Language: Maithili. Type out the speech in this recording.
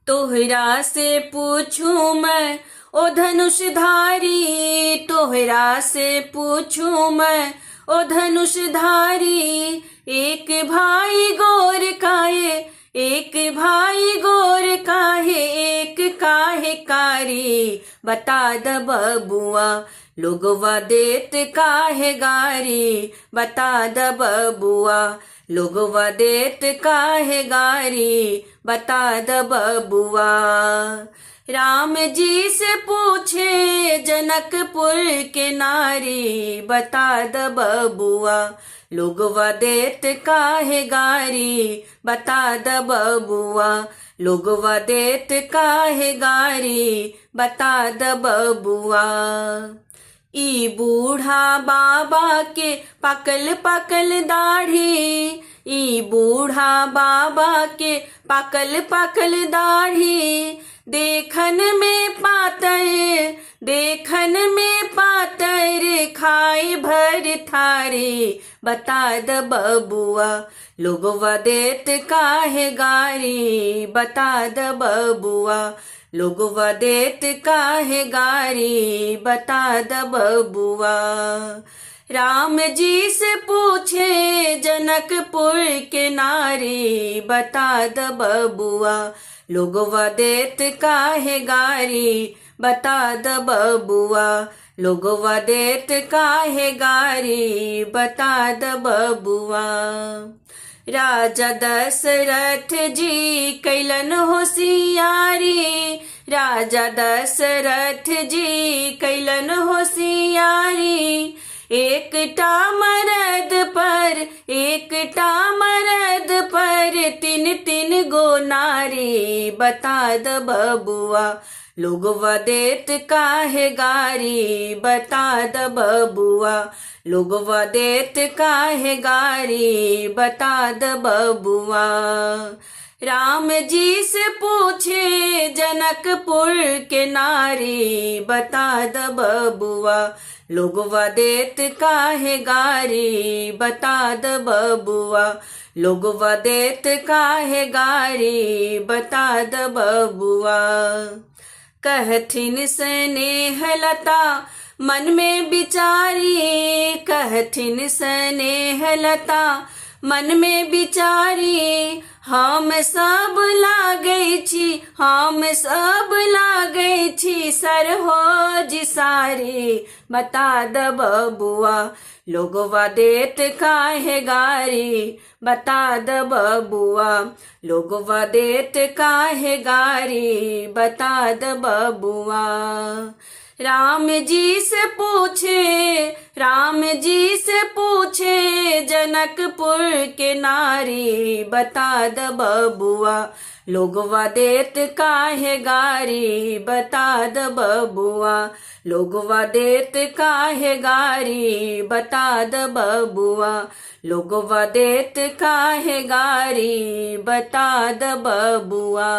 तोहरा से पूछूं मैं ओ धनुषधारी, तोहरा से पूछूं मैं ओ धनुषधारी, एक भाई गोर काहे, एक भाई गोर काहे, एक काहे कारी, बता द बबुआ लोगवा देत काहे गारी, बता द बबुआ लोगवा देत काहे गारी, बता द बबुआ। राम जी से पूछे जनकपुर के नारी, बता द बबुआ लोगवा देत काहे गारी, बता द बबुआ लोगवा देत काहे गारी, बता द बबुआ। ई बूढ़ा बाबा के पाकल पाकल दाढ़ी, ई बूढ़ा बाबा के पाकल पाकल दाढ़ी, देखन में पातर, देखन में पातर, खाए भर थारी, बता द बबुआ लोगवा देत काहे गारी, बता द बबुआ लोगवा देत काहे गारी, बता द बबुआ। राम जी से पूछे जनकपुर के नारी, बता द बबुआ लोगवा देत काहे गारी, बता द बबुआ लोगवा देत काहे गारी, बता द बबुआ। राजा दशरथ जी कैलन होशियारी, राजा दशरथ जी कैलन होशियारी, एकटा मरद पर, एकटा मरद पर तीन तीन गो नारी, बता द बबुआ लोगवा देत काहे गारी, बता द बबुआ लोगवा देत काहे गारी, बता द बबुआ। राम जी से पूछे जनकपुर के नारी, बता द बबुआ लोगवा देत काहे गारी, बता द बबुआ लोगवा देत काहे गारी, बता द बबुआ। कहथिन स्नेह लता मन में बिचारी, कहथिन स्नेह लता मन में बिचारी, हम सब लागै छी, हम सब लागै छी सरहोज सारी, बता द बबुआ लोगवा देत काहे गारी, बता द बबुआ लोगवा देत काहे गारी, बता द बबुआ। राम जी से पूछे, राम जी से पूछे जनकपुर के नारी, बता द बबुआ लोगवा देत काहे गारी, बता द बबुआ लोगवा देत काहे गारी, बता द बबुआ लोगवा देत काहे गारी, बता द बबुआ।